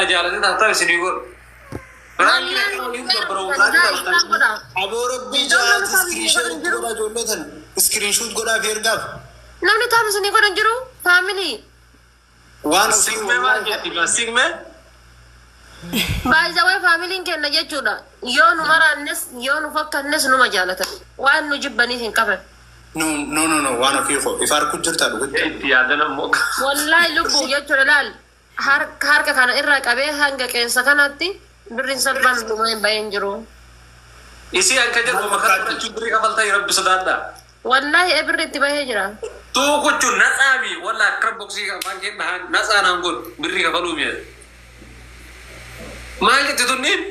Jaalatee taattaa isinii godhu. Aboo rabbii jaati screenshot godhaa ijoollee tana. Screenshot godhaa fi ergaaf. Namni tap isinii godhan jiru family. Waan ofii Sigmee maal jetti? Sigmee? Baay'isawee familyn kenna jechuudha. Yoo nu maraannes yoo nu fakkannes numa jaalatan. Waan nu jibbaniif hin qaban. No, no, no, no, waan ofii koo ifa harku jirta dhugutti. Itti yaadan ammoo. Wallaahi lubbuu jechuudha laal harka kana irraa qabee hanga qeensa kanaatti birriin salphaan dhuma hin baheen jiru. Isii akka jedhu makaa fudhachuun birrii kafaltaa rabbi sodaadhaa. Wallaahi birri itti bahee jira. Tuukuchuun natsaami walla akka boksii afaan kee dhahan natsaa naan godhu birrii kafaluu mi'a. Maal jetti tunniin?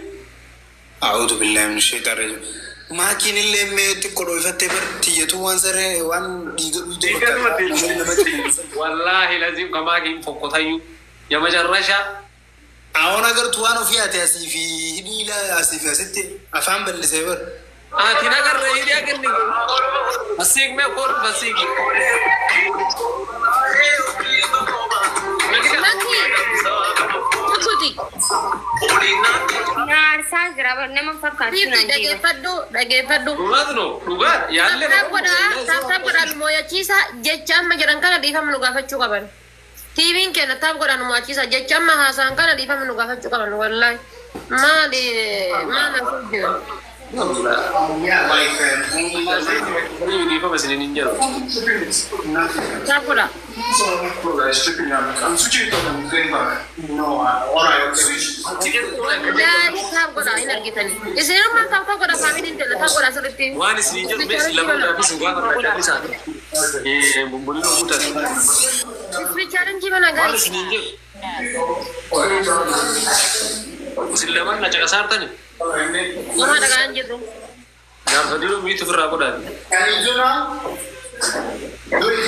أعوذ بالله من الشيطان الرجيم. Maakiin illee mee xiqqoo dhoofattee bar tiyyatu waan saree waan dhiiga dhuyde fakkaata. Namatti Wallaahi laziim kamaakiin fokkotayyuu የመጨረሻ Awon agartu waan ofii ati asii fi hidhii asii fi asitti afaan bal'isee bar. Ati nagarra hidhii agarni Asiigmee koor basiigi. Maki tukuti. Nyaarsaa jira nama fakkaatu Fiifti naan deema. dhageeffadhu dhageeffadhu. Dhugaat no dhugaat yaallee. Tap tap godhaa tap tap godhaa nu mooyachiisa jecha amma jedhan kana dhiifama nu gaafachuu qaban. TV'n keenya tap godhaa nu mooyachiisa jecha amma haasaan kana dhiifama nu gaafachuu qaban wallaahi. Maali maal asii jira? Dhiifama isiniin hin jedhu. Tap godhaa. I'm switching it off and going back. No, alright, okay. Wallaahi tap godhaa hin argitanii. Isinummaan tap tap godhaa familyn keenya tap godhaa sirriitti. Waan isiniin jedhu mees lama gaafis hin gaafadha callisaa. Bumbulina guutaa. Ispi challenge mana Waan guys. isiniin jedhu. Isin lamaan na caqasaartani. Nama dhagaan jirru. Gaafadhiiruu miitu ofirraa godhaati. Can you do now? Do it.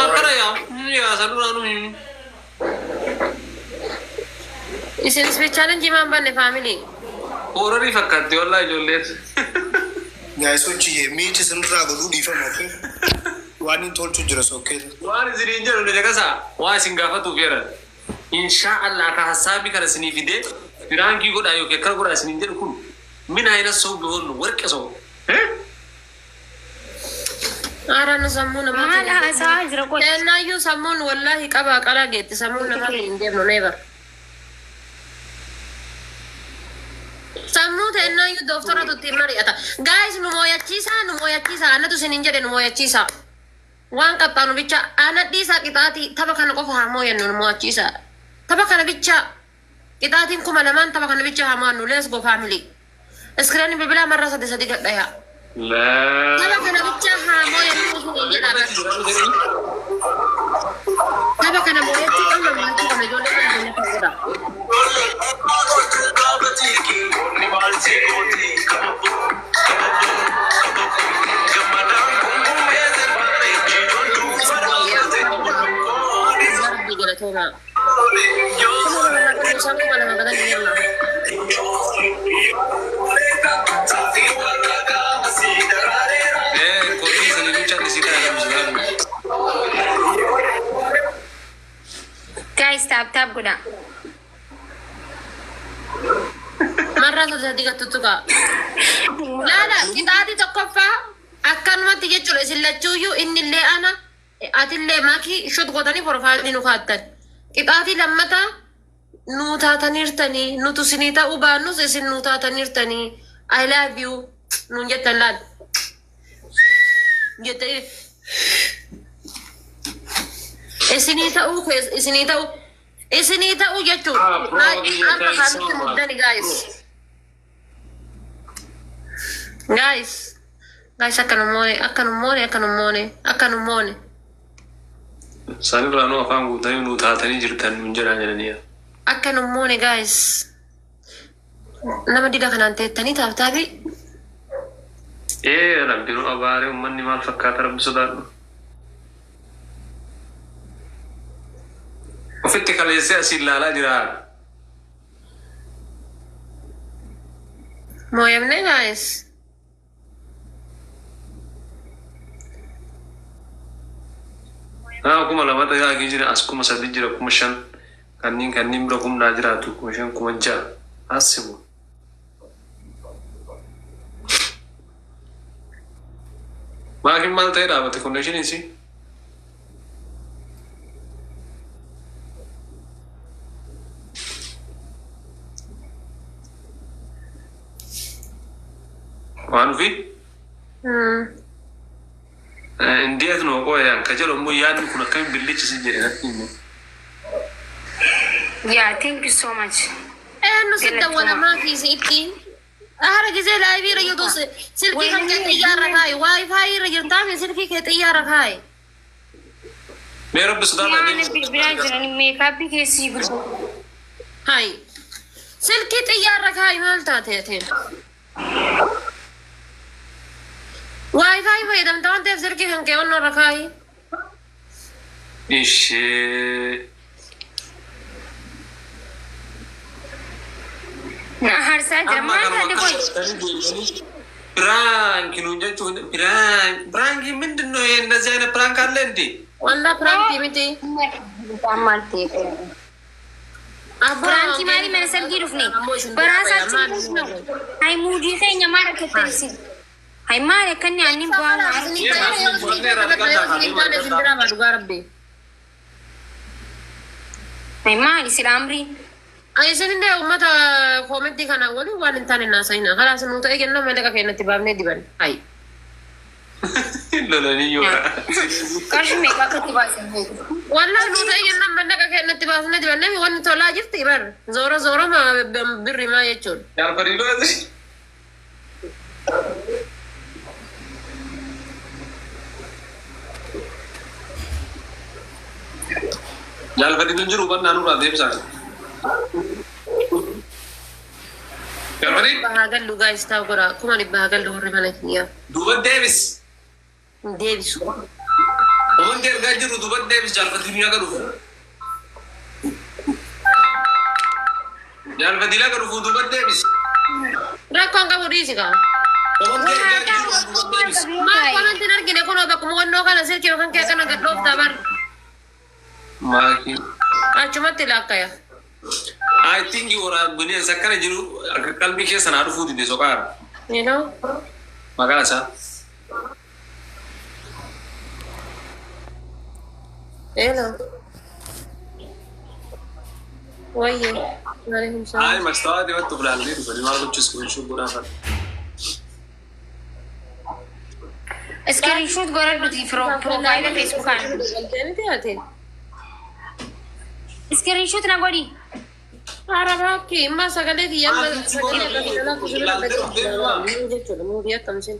Akkana yaa yaa sanurraa nu himi. Isin ispi challenge maan banne family. Hoorarii fakkaatti wallaa ijoolleen. Guys, sochii miichi sinirraa godhuu dhiifama okay? Waan hin tolchu jira sokkee. Waan isiniin jedhu ni caqasaa waa isin gaafatuuf jedhan. Inshaa Allah akka hassaabii kana isinii fidee prank godhaa yookiin akkana godhaa isiniin jedhu kun ምን አይነት ሰው ቢሆን ነው ወርቅ ሰው Aaraan sammuu Maal namaatiin. haasaa jira qoy. Eenyaayyuu sammuun wallaahi qabaa qalaa geetti sammuun namaatiin hin deemnu never. Sammuu ta'ennaayyuu dooftoratu ittiin mari'ata. Guys, nu mooyachiisaa nu mooyachiisaa anatu isiniin jedhe nu mooyachiisaa. Waan qaxxaanu bicha ana dhiisaa qixaatii tapha kana qofa haa mooyannu nu mooyachiisaa. Tapha kana bicha qixaatiin 2000 tapha kana bicha haa mo'annu. Let's go, family. Screen bilbilaa marraa sadi sadi gadhaya. Tapha kana bicha haa mooyannu isiniin jedha. Tapha kana mooyachuu qabna mo'achuu qabna ijoollee kana ijoollee kan godha. Rabbi galatooma. 2000 isaan 2000 galan jenna. Kotii isiniin callisii kana gamsisaa. Guys, tap tap godha. Marraa sadi sadi gattutuka. Laala qixaatii tokkoffaa akkanumatti jechuudha isin lachuuyyuu innillee ana atillee maakii shot gootanii profile nu kaattan. Qixaatii lammataa nuu taataniirtanii nutu isinii ta'uu baannus isin nuu taataniirtanii I love you nuun jettan laal. Jettanii isinii ta'uu isinii ta'uu isinii ta'uu jechuudha. Ah, bro, Amma kanutti muddani guys. Guys, guys, akka nu moone, akka nu moone, akka nu moone, akka nu moone. Isaan irraa nu afaan guutanii nu taatanii jirtan nuun jedhaa jedhanii. Akka nu moone guys. Nama dida kanaan teettanii tap tapii. Ee rabbi nu abaaree uummanni maal fakkaata rabbi sodaadhu. Ofitti kaleessee asiin ilaalaa jira. Mooyamne guys. Nama 2000 tajaajila jira as 3000 jira 5000. Kanneen bira humnaa jiraatu 5,000 6,000 asibu. Maakiin maal ta'ee dhaabate konneeshiniin si? Waan ofii? እንዴት ነው ቆይ ka jedhu immoo yaadni kun akkamiin billichisi jedhe natti hime. Yeah, thank you so much. Eenyu si dawwala maakii itti? Hara gisee laayivii irra jirtu silkii kan kee xiyyaarra kaayi. Waayifaayi irra jirtaa silkii kee xiyyaarra kaayi. Mee rabbi sodaadhaa Yaana deemsa. bilbilaa jiran meekaappii keessi gurguru. Hayi. Silkii xiyyaarra kaayi maal taate ateen? Waayifaayi fayyadamta waan ta'eef silkii kan kee onnoo irra kaayi. Ishee. Na harsaa jira. Amma Maal kanuma taate qoy? Prank nuun jechuun prank prank ምንድን ነው ይሄ? እንደዚህ አይነት prank አለ እንዴ? Wallaa piraankii miti. Maal ta'e? Piraankii maali mana salgii dhufne? Baraasaatti ነው. Hay muudii keenya maal akka ta'e Hay maal akka inni aannin bu'aa Hay maali sila amrii? Isinillee uummata koomentii kana waliin waan hin taane naasayina. Kalaas nu ta'e kenna mallaqa keenyatti baafnee diban. Hayi. Lolanii yoo. Qarshii meeqa akka itti baasan beeku? Wallaahi nu ta'e kenna mallaqa keenyatti baafnee diban. Namni wanni tolaa jirti bar. Zoora zoora birri maa jechuudha. Yaalfariidoo asi. Yaalfariidoon jiru hubannaa nurraa deebisaa. Yaalfarii Bahaa gallu gaayis taa'u godha. 100,000 haa gallu warri mana kiyyaa. duuba deebis. Deebisu. Wanti argaa jirru duuba deebis jaalfatiin akka dhufu. Jaalfatiin akka dhufu duuba deebis. Rakkoon qabu dhiisi kaa. Wanti argaa jirru duuba deebis. Maal komantiin hin argine kunoo bakkuma wannoo kana silkii yookaan kee kana gad dhooftaa bar. Maakii. Achumatti laakkaya. I think warra bineensa akkana jiru akka qalbii keessa naa dhufuu dide soqaara. You know? Maqaan isaa. Hello. Wayye. Waalaikum salaam. Ay, mastawaa dibattu bilaallee dhufanii maal gochuus kun godhaa fa'a. Screenshot godhadhuti piroofaayila feesbuukaan. Galtee ati? Screenshot na godhi. Hara bakki imma sagalee kiyya amma sagalee jechuudha muudii akkamsin.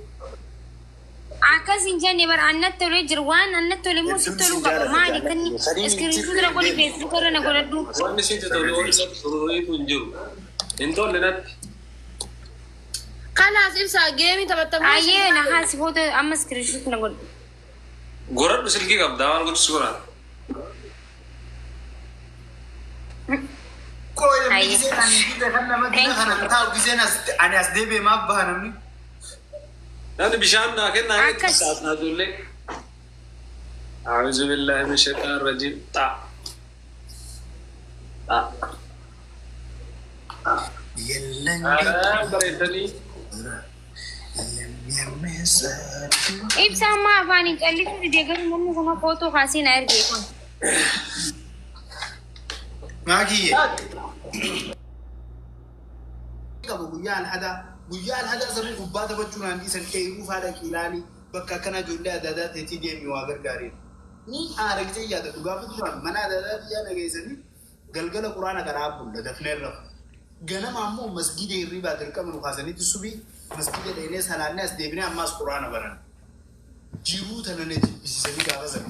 Akkas hin jenne bara annatti tolee jira waan annatti tole immoo sitti toluu qaba maali kanni screenshot na godhi feesbuuk irra na godhadhu. Wanni sitti tolu wanni sitti tolu hin jiru. Hin tolle natti. Kalaas ibsaa geemii taphattamu. Ayyee na haasi foto amma screenshot na godhi. Goradhu silkii qabdaa maal gochus godhaa. Qoy giseen ani gise kan nama gise kana taa'u giseen as ani as deebi'e maaf baha namni? Namni bishaan naa kennaa Akkas. naa ijoollee. أعوذ بالله من الشيطان الرجيم طا طا Yellan bareedanii Ibsa ammaa afaan hin callisu didee garuu namni kana footoo kaasee na ergee kun. Maakiyye. Qabu guyyaa alhadaa guyyaa alhadaa sabni kubbaa taphachuu naan dhiisan qeeruu faadha qilaanii bakka akkana ijoollee adda addaa ta'eetii deemi waa gargaareen. Ni aara gisee yaadatu gaafa duraan mana adda addaa biyyaa dhageessanii galgala quraana karaa bulla dafnee rafu. Ganama ammoo masgida hirribaa dirqama nu kaasanitti subii masgida dheenee salaannee as deebinee ammaas quraana baran. Jiruu tana na jibbisiisanii gaafa sana.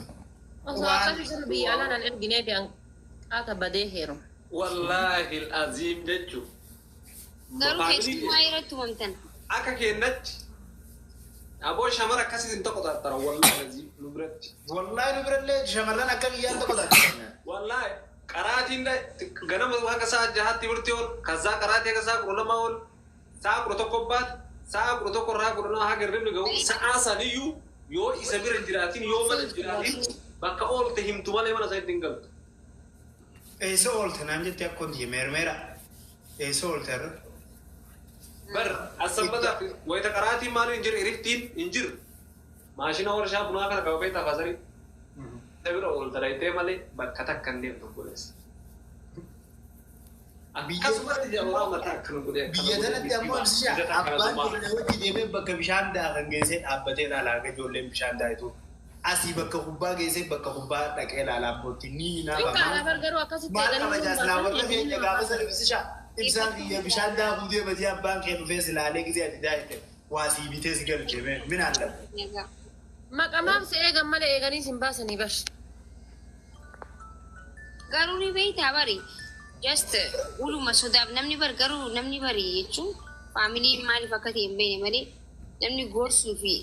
Osoo akkasii sun biyya alaa nan erginee fi qaata badee heeru. والله العظيم jechuun. Garuu keessumaa irratti uumamtan. Akka keenyatti aboo shamara akkasitti hin tokko والله العظيم nu biratti. Wallaahi nu birallee shamarran akka biyyaan tokko taate. Wallahi qaraatiin ganama haga sa'a 6tti burti ol kazaa qaraatii haga sa'a 12 ol sa'a 11 baat sa'a 11 irraa 12 haga hirribni gahu sa'a saniyyuu yoo isa bira hin jiraatin yoo mana hin jiraatin bakka oolte himtu malee mana isaatti hin galtu. Eessa oolte naan jette akkoon tiyya meermeera. Eessa oolte har'a? Bar asambata wayita qaraatiin maaliin hin jiru iriftiin hin jiru. Maashina warshaa bunaa kana qaba beektaa faasarii. Isa bira oolta dhayitee malee bakka takka hin deemtu obboleessa. Akkasumatti jabaraa mataa akkana godhee akkana Biyya godhee tanatti ammoo ibsisha ija takka abbaan tumaa. ijoollee wajji deemee bakka bishaan daakan geessee dhaabbatee ilaalaa akka ijoolleen bishaan daayitu. Asii bakka kubbaa geessee bakka kubbaa dhaqee ilaalaa abbootti ni Xiqqaadha hinaafa. bar garuu akkasitti Maal eeganii qaba nu jaasilaa warra baasan keenya gaafa sana ibsisha ibsaan kiyya bishaan daakuu deema jee abbaan kee dhufee silaalee gisee ati daayite waa sii bitee si galchee minaan lafa. Egaa. Maqamaaf si eegan malee eeganii sin baasanii bar. Garuu ni beektaa bari just uluma sodaaf namni bar garuu namni bari jechuun faamiliin maaliif akka ta'e hin beekne malee namni gorsuu fi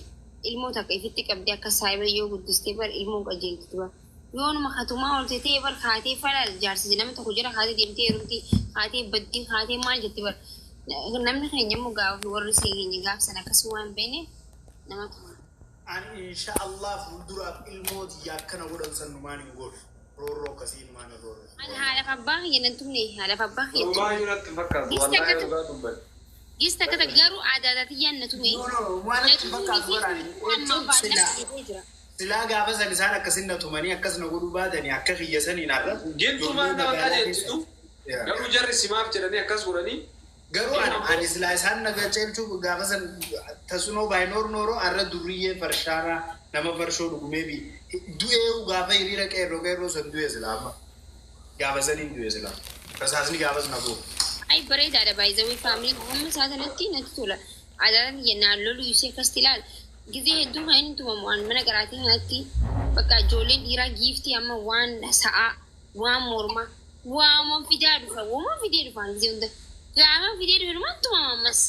ilmoo takka ifitti qabdee akka saayiba yoo guddistee bar ilmoo qajeelchitu bar. Yoonuma katumaa olte ta'e bar kaatee fala jaarsi nama tokko jira kaatee deemtee heerumti kaatee baddii kaatee maal jetti bar. Namni keenya immoo gaafa warri keenya gaaf sana akkasuma waan hin beekne nama tuma. Ani insha Allah fuulduraaf ilmoo tiyya akkana godhan san numaan hin godhu. Roorroo akkasii numaan hin roorro. Ani haadhaaf abbaa kiyya nan tumne haadhaaf abbaa kiyya tumne. Dhumaa irratti fakkaatu Gista wallaahi akkatu dhugaa dubbate. Gista akkata garuu aadaa tiyyaan na tume. No, no, waan Na achi tumuu fakkaatu miti baraan amma jechuun silaa baadhaa jira. silaa gaafa san isaan akkasin na tumanii akkas na godhuu baatanii akka kiyya saniin har'a Gintumaa ijoollee nama magaalaa keessa. qajeelchitu Yaa. garuu jarri simaaf jedhanii akkas godhanii Garuu ani silaa isaan na qajeelchuu gaafa san tasunoo baayinoor nooroo har'a durriyyee farshaanaa nama farshoo dhugumee bi du'ee gaafa hiriira qeerroo qeerroo san du'e silaa amma gaafa saniin du'e silaa rasaasni gaafas na bu'u. Ay bareedaadha baay'ee faamilii hamma isaa sanatti natti tola. Aadaan tiyya naan lolu ishee akkasitti ilaala. Gizee hedduu kan inni tumamu waan mana garaatii kanatti bakka ijoolleen dhiiraa giiftii amma waan sa'aa waan mormaa waama fidaa dhufa waama fidee dhufa gizee hunda gaafa fidee dhufe dhumaan tumama ammas.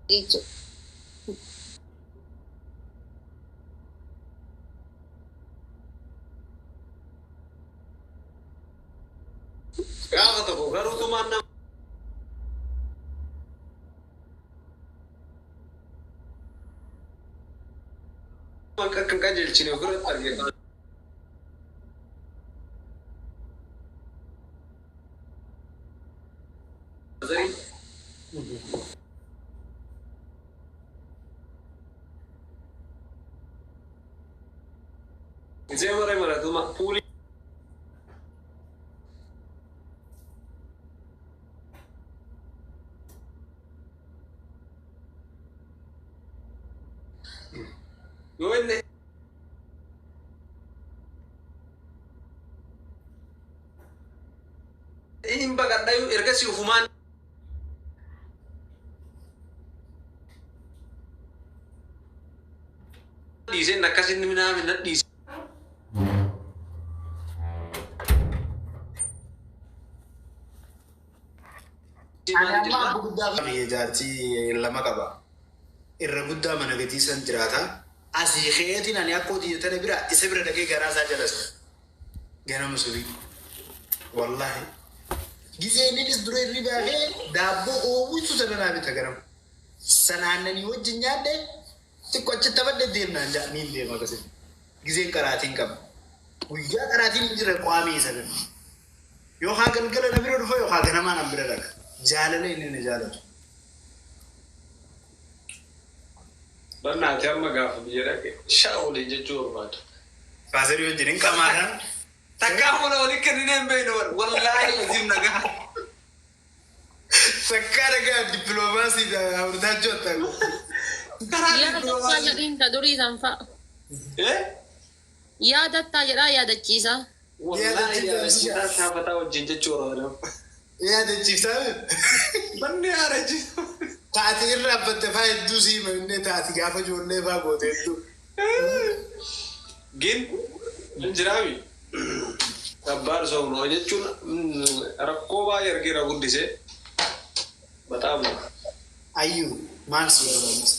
Jechuudha. gaafa tokko garuu tumaan nama akka hin qajeelchine ofirratti argina. Gisee mara maratuma puulii yoo inni hin baqadhayu ergasii ufumaan dhiiseen akkasinni minaamin na dhiise. Ani amma abbu guddaa qaba. Jaartii lama qaba. Irra guddaa mana gatii san jiraata. Asii keetiin ani akka hojii tana bira isa bira dhaqee garaa isaa jala sana. Ganama subii. Wallaahi. Gizee innis dura irri baafee daabboo oowwisu sana naa bita ganama. Sana aannanii wajjin nyaadhe xiqqoo achi taphadhe deemnaan jaa niin deema akkasitti. Gizeen qaraatiin qaba. Guyyaa qaraatiin hin jirre qaamii isa bira. Yookaan galgala na bira dhufa yookaan ganamaa na bira dhaqa. Jaalala inni na jaalatu. Barnaati amma gaafa biyya dhaqe shaa waliin jechuu barbaada. Faazarii wajjin hin qamaadhaan. Takkaa fuula walii kenninee hin beekne wallaahi aziim nagaa. Takkaa dhagaa dippiloomaasii hawwataachuu attaaqu. Karaa Yaada tattaa jedhiin ta durii san fa'a. Eh? Yaadattaa jedhaa yaadachiisa. Wallaahi yaadachiisaa shaafataa wajjin jechuu barbaada. Yaadachiiftaa Manni yaadachiisa. taate irra abbatte faa hedduu sii hima taate gaafa ijoollee faa goote hedduu. Gin hin jiraami. Abbaan soomnoo jechuun rakkoo baay'ee argeera guddisee. Bataam. Ayyuu Maal si godhanis?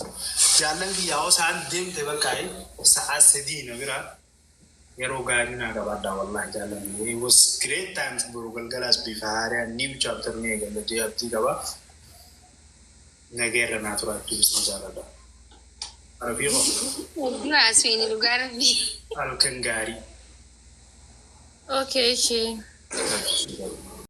Jaallan kiyyaa hoo sa'aan deemte bakka sa'aa 3 na bira yeroo gaarii naa qabaadhaa wallahi jaallan. It was great times. Boru galgalaas bifa haaraan new chapter ni eegalla jee abdii qaba. Nageerra naa tura, abdii jaaladha. Rafiiqo. Hedduu haasofne, dhugaa rabbii. Halkan gaarii. Okay, ishee.